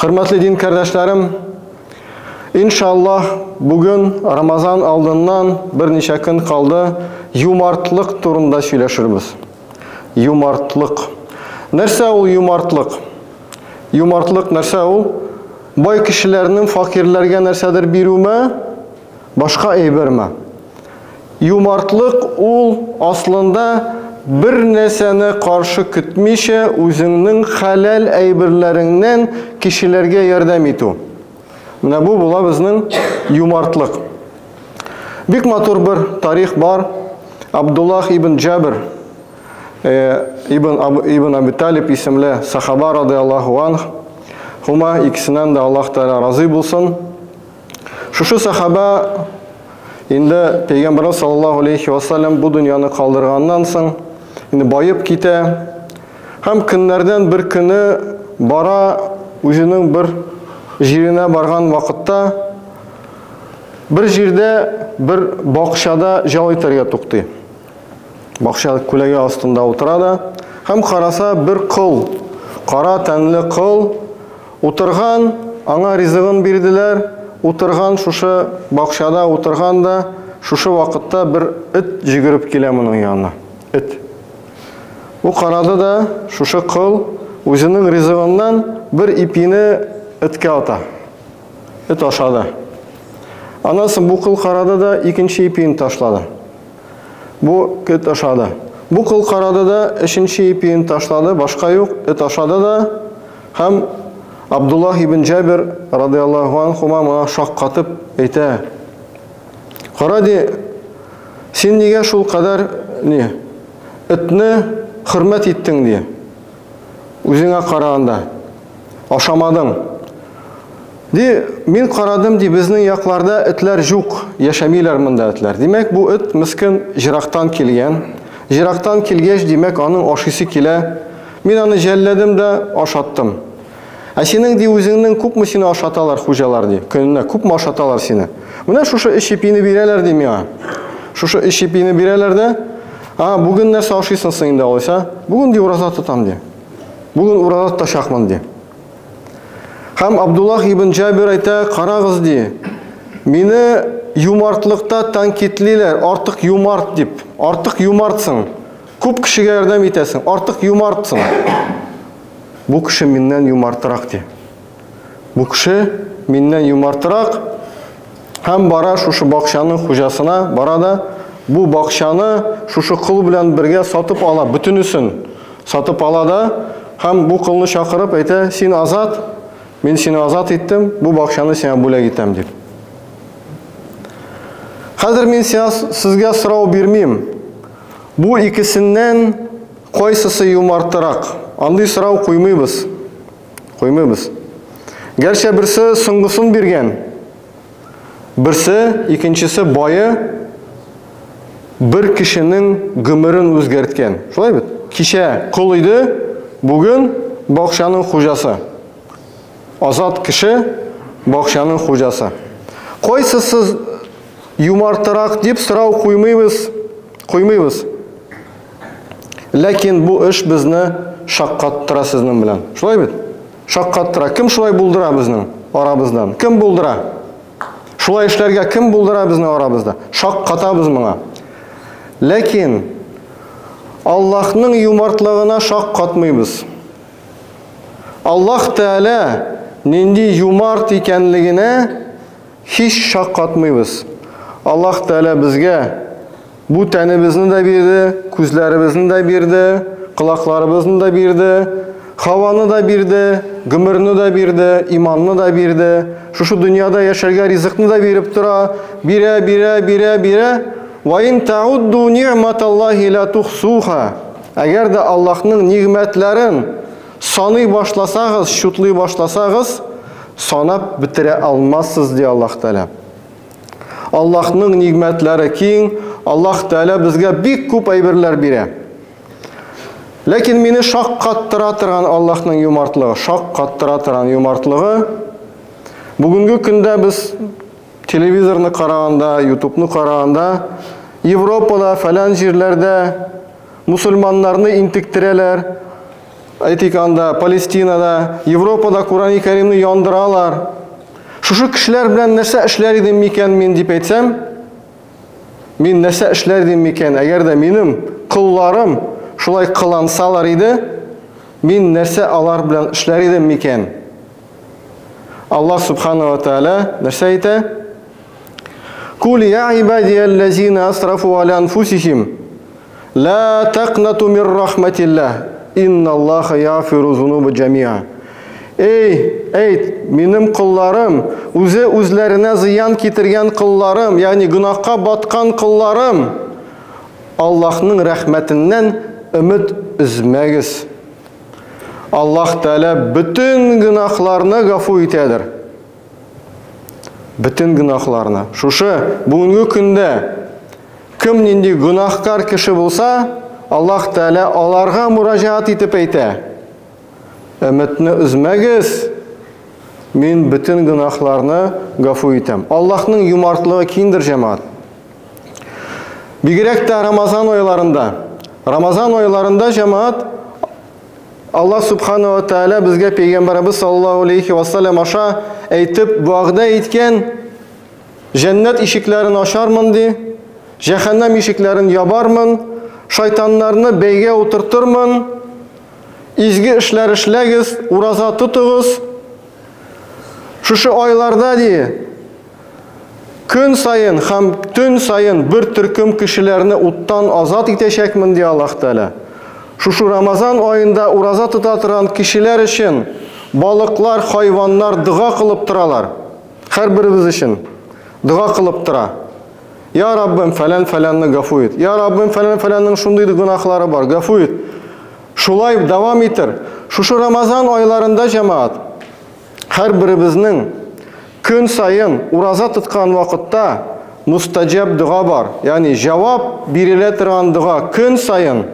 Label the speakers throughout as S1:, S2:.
S1: Хөрмәтле дин кардәшләрем, иншаллаһ, бүген Рамазан алдыннан берничә көн калды, юмартлык турында сөйләшербез. Юмартлык. Нәрсә ул юмартлык? Юмартлык нәрсә ул? Бай кешеләрнең факирләргә нәрсәдер бирүме, башка әйберме? Юмартлык ул аслында бер нәрсәне каршы көтмичә үзеңнең хәләл әйберләреңнән кешеләргә ярдәм итү. Менә бу була безнең юмартлык. Бик матур бер тарих бар. Абдуллах ибн Джабир ибн ибн Аби Талиб исемле сахаба радиаллаху анх. Хума икесеннән дә Аллаһ Тәгалә разый булсын. Шушы сахаба инде Пәйгамбәрбез саллаллаһу алейхи ва саллям бу дөньяны калдырганнан соң инде баеп китә. Һәм көннәрдән бер көне бара үзенең бер җиренә барган вакытта бер җирдә бер бакчада җал итәргә туктый. Бакча күләгә астында утыра да һәм караса бер кол, кара тәнле кол утырган, аңа ризыгын бирделәр, утырган шушы бакчада утырган да, шушы вакытта бер эт җигереп килә моның янына. Эт. Ул карады да, шушы кол үзенең ризыгыннан бер ипине эткә ата. Эт ашады. Аннан соң бу кол карады да, икенче ипиен ташлады. Бу эт ашады. Бу кол карады да, өченче ипиен ташлады, башка юк, эт ашады да, һәм Абдуллах ибн Җабир радиаллаһу анхума моңа шаккатып әйтә. Кара ди, син нигә шул кадәр ни этне хөрмәт иттең ди. Үзеңә караганда ашамадың. Ди, мин карадым, ди, безнең якларда этләр юк, яшәмиләр монда этләр. Димәк, бу эт мескен җырактан килгән. Җырактан килгәч, димәк, аның ашыйсы килә. Мин аны жәлләдем дә ашаттым. Ә синең, ди, үзеңнең күпме сине ашаталар хуҗалар, ди, көненә күпме ашаталар сине? Менә шушы өч ипине бирәләр, ди, миңа. Шушы өч ипине бирәләр дә, а, бүген нәрсә ашыйсың соң инде алайса? Бүген, ди, ураза тотам, ди. Бүген ураза тотачакмын, ди. Һәм Абдуллах ибн Җабир әйтә, карагыз, ди, мине юмартлыкта тәнкитлиләр, артык юмарт дип. Артык юмартсың. Күп кешегә ярдәм итәсең, артык юмартсың. Бу кеше миннән юмартрак, ди. Бу кеше миннән юмартрак һәм бара шушы бакчаның хуҗасына, бара да бу бакчаны шушы кол белән бергә сатып ала, бөтенесен сатып ала да һәм бу колны чакырып әйтә, син азат, мин сине азат иттем, бу бакчаны сиңа бүләк итәм дип. Хәзер мин сиңа, сезгә сорау бирмим. Бу икесеннән кайсысы юмартырак? Андый сорау куймыйбыз. Куймыйбыз. Гәрчә берсе соңгысын биргән. Берсе, икенчесе бае бер кешенең гомерен үзгәрткән. Шулай бит? Кичә кол иде, бүген бакчаның хуҗасы. Азат кеше, бакчаның хуҗасы. Кайсысы юмартырак дип сорау куймыйбыз, куймыйбыз. Ләкин бу эш безне шаккаттыра сезнең белән. Шулай бит? Шаккаттыра. Кем шулай булдыра безнең арабыздан? Кем булдыра? Шулай эшләргә кем булдыра безнең арабызда? Шаккатабыз моңа. Ләкин Аллаһның юмартлыгына шаккатмыйбыз. Аллаһ Тәгалә нинди юмарт икәнлегенә һич шаккатмыйбыз. Аллаһ Тәгалә безгә бу тәнебезне дә бирде, күзләребезне дә бирде, колакларыбызны да бирде, һаваны да бирде, гомерне дә бирде, иманны да бирде. Шушы дөньяда яшәргә ризыкны да биреп тора. Бирә, бирә, бирә, бирә. Ва ин таудду ни'маталлахи ла тухсуха. Әгәр дә Аллаһның нигъмәтләрен саный башласагыз, чутлый башласагыз, санап бетерә алмассыз, ди Аллаһ Тәгалә. Аллаһның нигъмәтләре киң, Аллаһ Тәгалә безгә бик күп әйберләр бирә. Ләкин мине шаккаттыра торган Аллаһның юмартлыгы, шаккаттыра торган юмартлыгы, бүгенге көндә без телевизорны караганда, ютубны караганда, Европада, фәлән җирләрдә мусульманнарны интектерәләр. Әйтик анда, Палестинада, Европада Курани Кәримне яндыралар. Шушы кешеләр белән нәрсә эшләр идем микән мин дип әйтсәм, мин нәрсә эшләр идем микән, әгәр дә минем колларым шулай кылансалар иде, мин нәрсә алар белән эшләр идем микән? Аллаһ субхана ва тааля нәрсә әйтә? Кул я ибадияллазина асрафу аля анфусихим ла тaqнату мир рахматиллах инналлаха яғфиру зунуба джамиа. Эй, әйт, минем колларым, үзе үзләренә зыян китергән колларым, ягъни гөнаһка баткан колларым, Аллаһның рәхмәтеннән өмет өзмәгез. Аллаһ Тәгалә бөтен гөнаһларны гафу итәдер. Бөтен гөнаһларны. Шушы бүгенге көндә кем нинди гөнаһкар кеше булса, Аллаһ Тәгалә аларга мураҗаат итеп әйтә. Өметне өзмәгез, мин бөтен гөнаһларны гафу итәм. Аллаһның юмартлыгы киңдер, җәмәгать. Бигрәк тә Рамазан айларында. Рамазан айларында, җәмәгать, Аллаһ субхана ва тааля безгә пәйгамбәребез саллаллаһу алейхи ва саллям аша әйтеп вәгъдә иткән җәннәт ишекләрен ачармын ди, җәһәннәм ишекләрен ябармын, шайтаннарны бәйгә утыртырмын, изге эшләр эшләгез, ураза тотыгыз. Шушы айларда ди, көн саен һәм төн саен бер төркем кешеләрне уттан азат итәчәкмен, ди Аллаһ Тәгалә. Шушы Рамазан аенда ураза тота торган кешеләр өчен балыклар, хайваннар дога кылып торалар. Һәрберебез өчен дога кылып тора. Я Раббым, фәлән-фәләнне гафу ит. Я Раббым, фәлән-фәләннең шундый гөнаһлары бар, гафу ит. Шулай дәвам итер. Шушы Рамазан айларында, җәмәгать, һәрберебезнең көн саен ураза тоткан вакытта мустаҗаб дога бар. Ягъни җавап бирелә торган дога көн саен.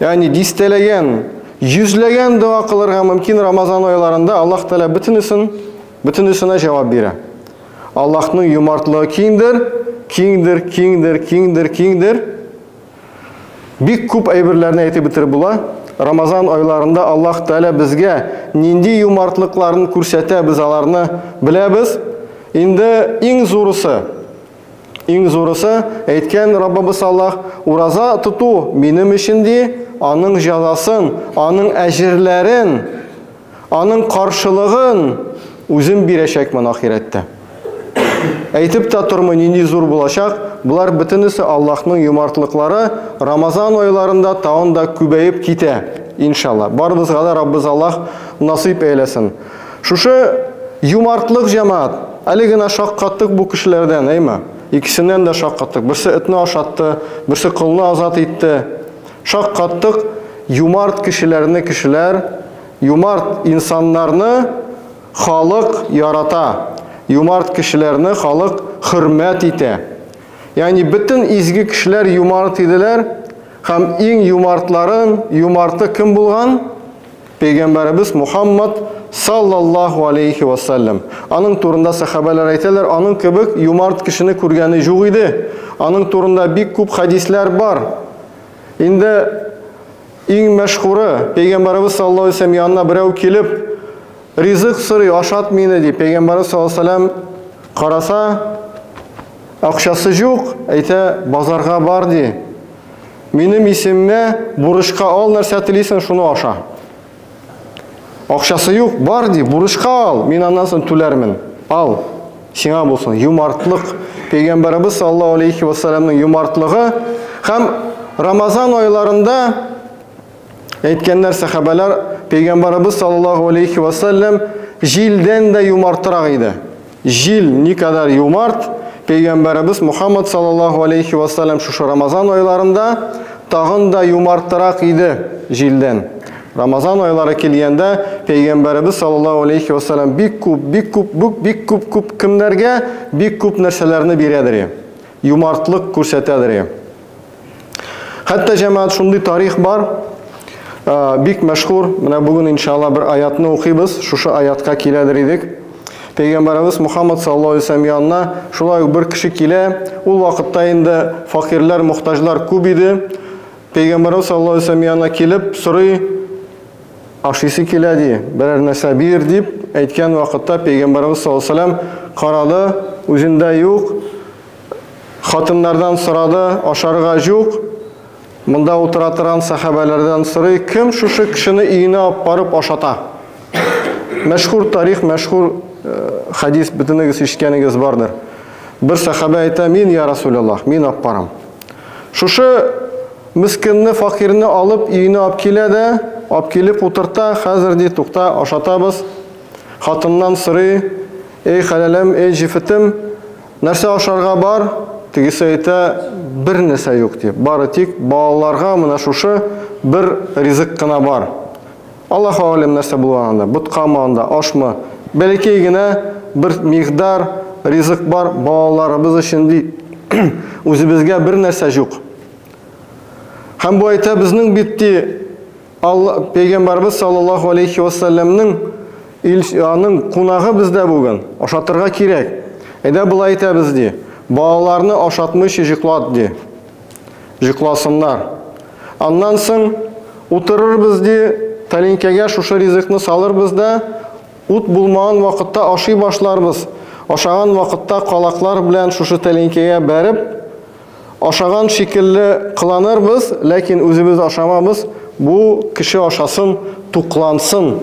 S1: Ягъни дистәләгән, йөзләгән дога кылырга мөмкин Рамазан айларында. Аллаһ Тәгалә бөтенесен, бөтенесенә җавап бирә. Аллаһның юмартлыгы киңдер, киңдер, киңдер, киңдер, киңдер. Бик күп әйберләрне әйтеп бетереп була. Рамазан айларында Аллаһ Тәгалә безгә нинди юмартлыкларын күрсәтә, без аларны беләбез. Инде иң зурысы, иң зурысы әйткән Раббыбыз Аллаһ, ураза тоту минем өчен ди, аның җәзасын, аның әҗерләрен, аның каршылыгын үзем бирәчәкмен ахирәттә. Әйтеп тә тормый, нинди зур булачак. Болар бөтенесе Аллаһның юмартлыклары Рамазан айларында тагын да күбәеп китә, иншалла. Барыбызга да Раббыз Аллаһ насыйп әйләсен. Шушы юмартлык, җәмәгать, әле генә шаккаттык бу кешеләрдән, әйме? Икесеннән дә шаккаттык. Берсе этне ашатты, берсе колны азат итте. Шаккаттык. Юмарт кешеләрне кешеләр, юмарт инсаннарны халык ярата. Юмарт кешеләрне халык хөрмәт итә. Ягъни бөтен изге кешеләр юмарт иделәр һәм иң юмартларын юмарты кем булган? Пәйгамбәребез Мухаммад саллаллаһу алейхи ва саллям. Аның турында сахабәләр әйтәләр, аның кебек юмарт кешене күргәне юк иде. Аның турында бик күп хадисләр бар. Инде иң мәшһүре, Пәйгамбәребез саллаллаһу алейхи ва саллям янына берәү килеп, ризык сорый, ашат мине ди. Пәйгамбәребез саллаллаһу алейхи ва саллям караса, акчасы юк, әйтә, базарга бар ди. Минем исемемә бурычка ал, нәрсә телисең, шуны аша. Акчасы юк, бар ди, бурычка ал, мин аннан соң түләрмен. Ал, сиңа булсын. Юмартлык. Пәйгамбәребез саллаллаһу алейхи ва саллямның юмартлыгы һәм Рамазан айларында әйткәннәр сәхабәләр, Пәйгамбәребез саллаллаһу алейхи ва саллям җилдән дә юмартрак иде. Җил никадәр юмарт, Пәйгамбәребез Мухаммад саллаллаһу алейхи ва саллям шушы Рамазан айларында тагын да юмартрак иде җилдән. Рамазан айлары килгәндә Пәйгамбәребез саллаллаһу алейхи ва саллям бик күп, бик күп, бик, бик күп, күп кемнәргә бик күп нәрсәләрне бирәдер. Юмартлык күрсәтәдер. Хәтта, җәмәгать, шундый тарих бар, бик мәшһүр. Менә бүген иншалла бер аятны укыйбыз, шушы аятка киләдер идек. Пәйгамбәребез Мухаммад саллаллаһу алейһи ва саллям янына шулай ук бер кеше килә. Ул вакытта инде факирләр, мохтаҗлар күп иде. Пәйгамбәребез саллаллаһу алейһи ва саллям янына килеп сорый: Ашыйсы килә ди, берәр нәрсә бир дип әйткән вакытта пәйгамбәребез саллаллаһу алейһи вәсәлләм карады, үзендә юк. Хатыннардан сорады, ашарга юк. Монда утыра торган сәхабәләрдән сорый, кем шушы кешене өенә алып барып ашата? Мәшһүр тарих, мәшһүр э, хадис бөтенегез ишеткәнегез бардыр. Бер сәхабә әйтә, мин я Расулаллах, мин алып барам. Шушы Мескенне, факирне алып, өенә алып килә дә, алып килеп утырта, хәзер ди, тукта, ашатабыз. Хатыннан сорый, эй, хәләлем, эй, җефетем, нәрсә ашарга бар? Тегесе әйтә, бер нәрсә юк ди. Бары тик балаларга менә шушы бер ризык кына бар. Аллаһу алем нәрсә булган анда, боткамы анда, ашмы? Бәләкәй генә бер мигъдар ризык бар балаларыбыз өчен ди. Үзебезгә бер нәрсә юк. Һәм бу әйтә безнең бит ди Алла пәйгамбәрбез саллаллаһу алейхи ва сәлләмнең аның кунагы бездә бүген, ашатырга кирәк. Әйдә болай әйтәбез ди. Балаларны ашатмыйча җоклат ди. Җокласыннар. Аннан соң утырырбыз ди, тәлинкәгә шушы ризыкны салырбыз да, ут булмаган вакытта ашый башларбыз. Ашаган вакытта калаклар белән шушы тәлинкәгә бәреп, Ашаган шикелле кыланырбыз, ләкин үзебез ашамабыз, бу кеше ашасын, туклансын,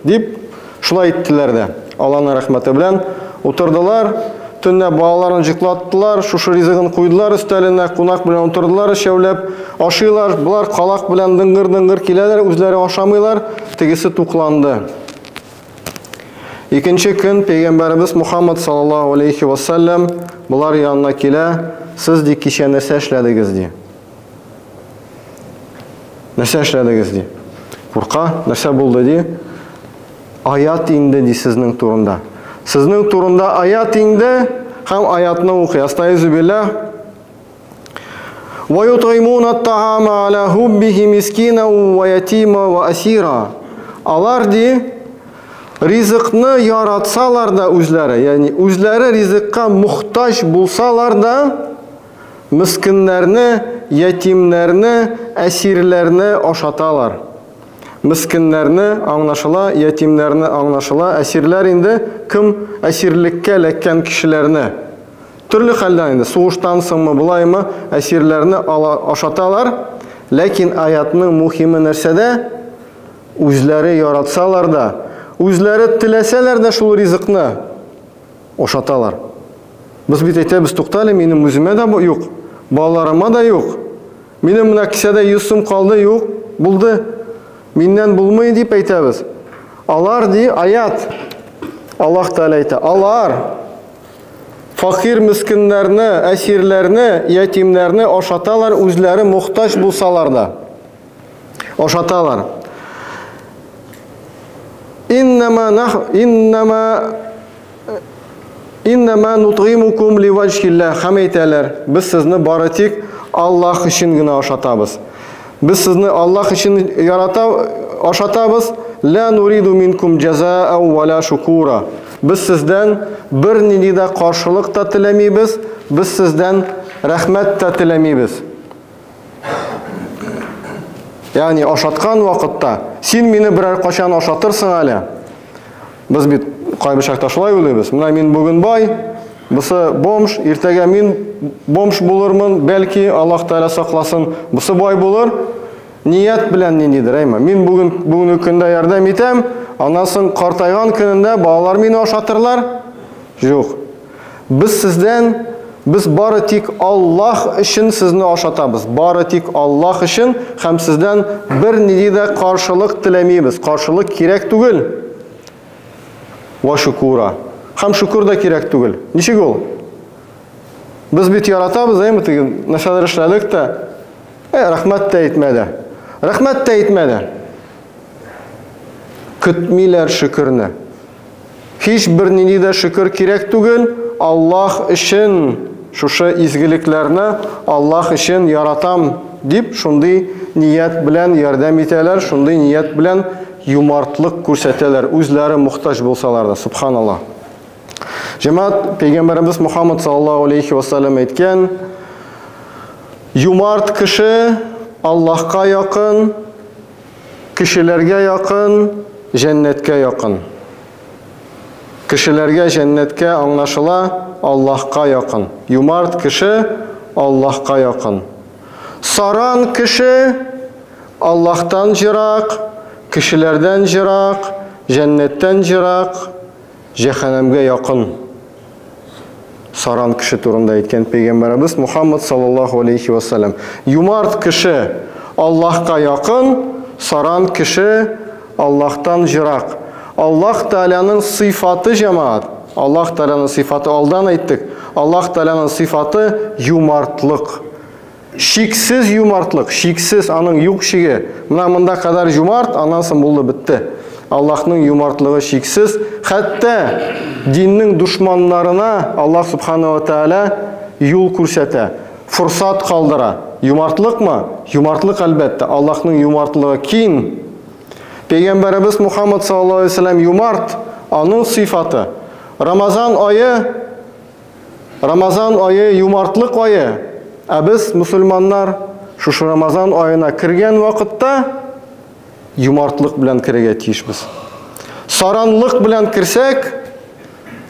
S1: дип шулай иттеләр дә. Алланың рәхмәте белән утырдылар, төнлә балаларын җоклаттылар, шушы ризыгын куйдылар өстәленә, кунак белән утырдылар өчәүләп, ашыйлар, болар калак белән дыңгыр-дыңгыр киләләр, үзләре ашамыйлар, тегесе тукланды. Икенче көн пәйгамбәребез Мухаммад саллаллаһу алейхи ва саллям болар янына килә, сез ди кичә нәрсә эшләдегез ди. Нәрсә эшләдегез ди. Курка, нәрсә булды ди. Аят инде ди сезнең турында. Сезнең турында аят инде һәм аятны укый. Астаизу биллах. Ва ютаймуна ат-таама аля хуббихи мискина ва ятима ва асира. Алар ди ризыкны яратсалар да үзләре, ягъни үзләре ризыкка мохтаҗ булсалар да, мескеннәрне, ятимнәрне, әсирләрне ашаталар. Мескеннәрне аңлашыла, ятимнәрне аңлашыла, әсирләр инде кем әсирлеккә эләккән кешеләрне. Төрле хәлдән инде, сугыштан соңмы, болаймы, әсирләрне ала, ашаталар. Ләкин аятның мухиме нәрсәдә? Үзләре яратсалар да, үзләре теләсәләр дә шул ризыкны ашаталар. Без бит әйтәбез, туктале, минем үземә дә юк, балаларыма да юк. Минем менә кесәдә 100 сум калды, юк, булды. Миннән булмый дип әйтәбез. Алар ди, аят. Аллаһ Тәгалә әйтә, алар Факир мескеннәрне, әсирләрне, ятимнәрне ашаталар, үзләре мохтаҗ булсалар да. Ашаталар. Иннама нах иннама иннама нутгыймукум ливаҗхиллах һәм әйтәләр, без сезне бары тик Аллаһ өчен генә ашатабыз. Без сезне Аллаһ өчен ярата ашатабыз. Ла нуриду минкум җазаа ва ла шукура. Без сездән бернинди дә каршылык та теләмибез, без сездән рәхмәт тә теләмибез. Ягъни ашаткан вакытта син мине берәр кайчан ашатырсың әле. Без бит кайбер чакта шулай уйлыйбыз. Менә мин бүген бай, бусы бомж, иртәгә мин бомж булырмын, бәлки Аллаһ Тәгалә сакласын, бусы бай булыр. Ният белән ниндидер, әйме? Мин бүген бүгенге көндә ярдәм итәм, аннан соң картайган көнендә балалар мине ашатырлар. Юк. Без сездән без бары тик Аллаһ өчен сезне ашатабыз. Бары тик Аллаһ өчен һәм сездән бер нинди дә каршылык теләмибез. Каршылык кирәк түгел. Ва шукура. Һәм шукур да кирәк түгел. Ничек ул? Без бит яратабыз, әйме, теге нәрсәләр эшләдек тә, э, рәхмәт тә әйтмәде. Рәхмәт тә әйтмәде. Көтмиләр шөкерне. Һич бер нинди дә шөкер кирәк түгел, Аллаһ өчен шушы изгелекләрне Аллаһ өчен яратам дип шундый ният белән ярдәм итәләр, шундый ният белән юмартлык күрсәтәләр, үзләре мохтаҗ булсалар да, субханаллаһ. Җәмәгать, пәйгамбәребез Мухаммад саллаллаһу алейхи ва саллям әйткән, юмарт кеше Аллаһка якын, кешеләргә якын, җәннәткә якын. Кешеләргә, җәннәткә аңлашыла, Аллаһка якын. Юмарт кеше Аллаһка якын. Саран кеше Аллаһтан җырак, кешеләрдән җырак, җәннәттән җырак, җәһәннәмгә якын. Саран кеше турында әйткән пәйгамбәребез Мухаммад саллаллаху алейхи ва саллям. Юмарт кеше Аллаһка якын, саран кеше Аллаһтан җырак. Аллаһ Тәгаләнең сыйфаты җәмәгать. Аллаһ Тәгаләнең сыйфаты алдан әйттек. Аллаһ Тәгаләнең сыйфаты юмартлык. Шиксез юмартлык, шиксез аның юк шиге. Менә монда кадәр юмарт, аннан соң булды бетте. Аллаһның юмартлыгы шиксез. Хәтта диннең душманнарына Аллаһ субхана ва тааля юл күрсәтә, форсат калдыра. Юмартлыкмы? Юмартлык әлбәттә. Аллаһның юмартлыгы киң. Пәйгамбәребез Мухаммад саллаллаһу алейһи ва сәлләм юмарт, аның сыйфаты. Рамазан ае Рамазан ае юмартлык ае. Ә без мусульманнар шушы Рамазан аена кергән вакытта юмартлык белән керергә тиешбез. Саранлык белән керсәк,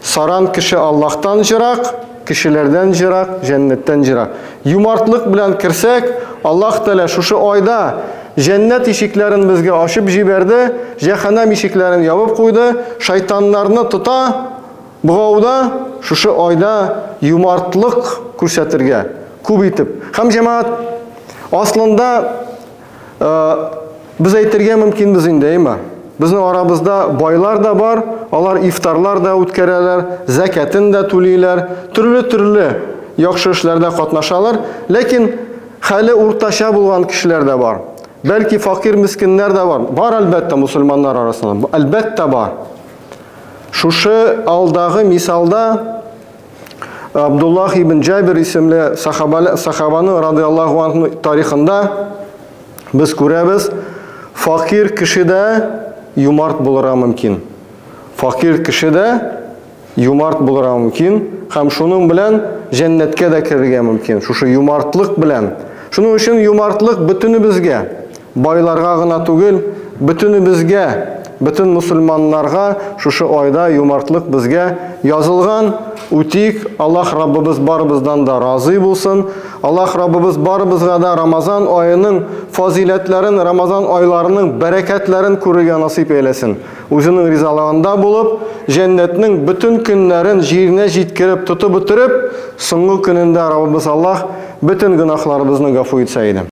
S1: саран кеше Аллаһтан җырак, кешеләрдән җырак, җәннәттән җырак. Юмартлык белән керсәк, Аллаһ Тәгалә шушы айда җәннәт ишекләрен безгә ачып җибәрде, җәһәннәм ишекләрен ябып куйды, шайтаннарны тота, Богауда шушы айда юмартлык күрсәтергә күп итеп. Һәм җәмәгать аслында без әйтергә мөмкинбез инде, әйме? Безнең арабызда байлар да бар, алар ифтарлар да үткәрәләр, зәкәтен дә түлиләр, төрле-төрле яхшы эшләрдә катнашалар, ләкин хәле уртача булган кешеләр дә бар. Бәлки факир мискиннәр дә бар. Бар әлбәттә мусульманнар арасында. Әлбәттә бар. Шушы алдагы мисалда Абдуллах ибн Джабир исемле сахабаның радиаллаху анху тарихында без күрәбез, факир кеше дә юмарт булырга мөмкин. Факир кеше дә юмарт булырга мөмкин һәм шуның белән җәннәткә дә керергә мөмкин. Шушы юмартлык белән. Шуның өчен юмартлык бөтенебезгә, байларга гына түгел, бөтенебезгә, бөтен мусульманнарга шушы айда юмартлык безгә язылган. Үтик, Аллаһ Раббыбыз барыбыздан да разый булсын. Аллаһ Раббыбыз барыбызга да Рамазан аеның фазиләтләрен, Рамазан айларының бәрәкәтләрен күрергә насыйп әйләсен. Үзенең ризалыгында булып, җәннәтнең бөтен көннәрен җиренә җиткереп, тотып бетереп, соңгы көнендә Раббыбыз Аллаһ бөтен гөнаһларыбызны гафу итсә иде.